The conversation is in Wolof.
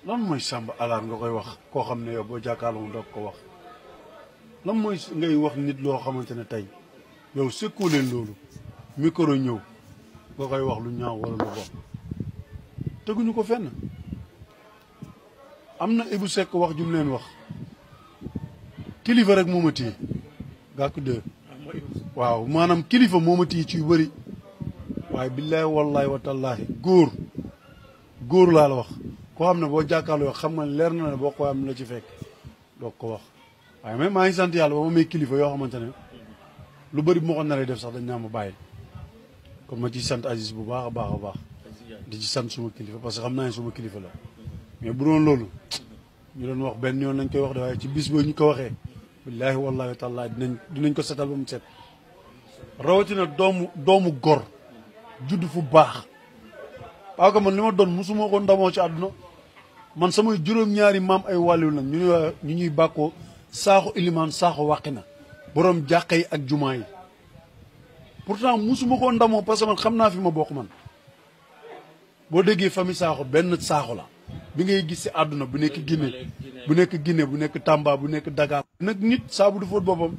lan mooy Samba Alar nga koy wax koo xam ne yow boo jàkkaarloo mu doog ko wax lan mooy ngay wax nit loo xamante ne tey yow sekkoo leen loolu micro ñëw nga koy wax lu ñaaw wala lu bon teguñu ko fenn. am na Ibou Seck wax ju mu leen wax kilifa rek moo ma téye Gackou 2 waaw maanaam kilifa moo ma téye ci yu bëri waaye billaahi wallaahi wa tallaahi góor laa la wax koo xam ne boo jàkkaarloo xam nga leer na ne boo ko am la ci fekk doo ko wax waaye même maa ngi sant yàlla ba ma may kilifa yoo xamante ne lu bëri bu ma ko naree def sax dañ naa ma bàyyi kon ma ciy sant Aziz bu baax a baax a baax di ci sant suma kilifa parce que xam naa ne suma kilifa la mais bu doon loolu ñu doon wax benn yoon lañ koy wax de waaye ci bis boo ñu ko waxee billaahi wallaahi wa taala dinañ ko setal ba mu set rawatina doomu gor judd fu baax parce que man li ma doon musuma ko ndamoo ci àdduna man samay juróom-ñaari maam ay wàllu nag ñu ñuy bàkkoo saaxu ilimaan saaxu wàqi na borom jàkka yi ak jumaa yi pourtant musuma ko ndamoo parce que man xam naa fi ma bokk man boo déggee famille saaxu benn saaxu la bi ngay gis si àdduna bu nekk Guinée bu nekk Tamba bu nekk Dakar nag nit saabu du fóot boppam